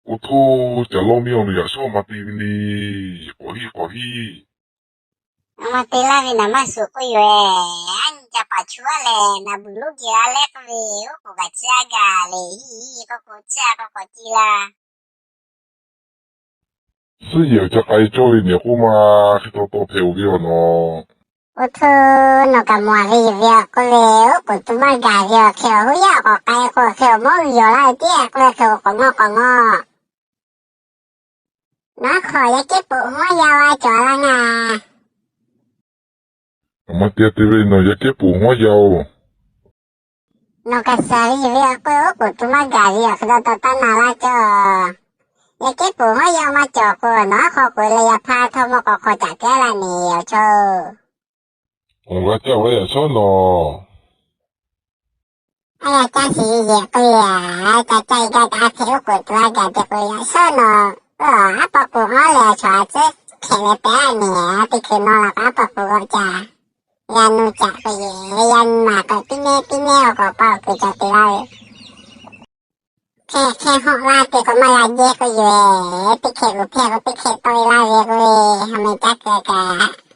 Oˇ htoˇ, caˬ lawˇ miˇ awˬ nu yaꞈ shawˉ maˇ te ve le. K'awꞈ hiˉ, k'awꞈ hiˉ. Maˇ te laˇ ve naˍ maˇ shuˍ k'oˆ yoˬ-e. Aˉ nyi ca paˍ chu aˉ lehˬ, naˍ beuˬ lonˉ geh a leh k'oˆ ve, oˉ k'oˍ kaꞈ ciˇ a gaˬ le, hiˉ hiˉ k'oˆ k'o ciˇ a k'oˆ k'awꞈ ciˇ laˇ. Suhˉ yehˬ awˬ ca k'ai cawˇ ve nehˬ k'oˆ ma, hk'e taw taw hpehꞈ-oˬ ve awˬ nawˬ. Oˇ htoˇ, nawˬ kaꞈ mawˬ ve yoˬ ve awˬ k'oˆ ve, oˉ k'oˍ tu maˇ gaˬ ve awˬ hk'e awˬ hoˉ yaˇ k'awꞈ k'ai k'o, hk'e awˬ mawˉ g'uiˬ yawˬ laˇ ve tiˉ k'oˆ ve, hk'e k'awꞈ ngawˇ k'awꞈ ngawˇ. Nawˬ hk'aw yaˇ kehˉ poꞈ hawˉ yaˇ-oˬ, a cawˬ laˇ ngaˬ. Aˬ ma te te ve nawˬ yaˇ kehˉ poꞈ hawˉ yaˇ-oˬ. Nawˬ kaꞈ shaˍ ve yoˬ ve awˬ k'oˆ, oˉ k'oˍ tu maˇ gaˬ ve awˬ hk'e taw taw taˇ na laˇ cawˇ. Yaˇ kehˉ poꞈ hawˉ yaˇ maˇ cawˬ k'o, nawˬ aˉ hk'aw k'oꞈ leh yaꞈ hpaˇ htawˇ mawˇ k'awꞈ hk'aw caꞈ kehˉ laˇ neˬ awˬ chawˇ. Awˬ g'a caˇ ve yaꞈ shawˉ nawˬ. Aˉ yaˇ caˇ shiˍ yehˬ k'oˆ ve, ca caˇ gaˇ kaꞈ a hk'e oˉ k'oˍ tu a gaˬ te k'o, yaꞈ shawˉ nawˬ, aˉ paw k'oˍ g'awˇ leh chaw a tcuhˉ hkehꞈ ve pehˉ neˬ, teˇ hkui nawˬ la k'o aˉ paw k'oˍ g'awˇ ca. Yaꞈ nyi caꞈ k'o yehˬ, yaꞈ nyi maˬ k'o teˇ nehˇ teˇ nehˇ awˬ k'awꞈ pa awˬ kuiˬ ca te laˇ ve. Hk'e hk'e hawˆ laˇ te k'o maˇ g'a jehˇ k'oˆ yoˬ. Teˇ hkehꞈ k'oˍ hpehˇ k'o teˇ hkehꞈ tawˆ e laˇ ve k'oˆ ve, ha meh caˇ kuiˬ kaꞈ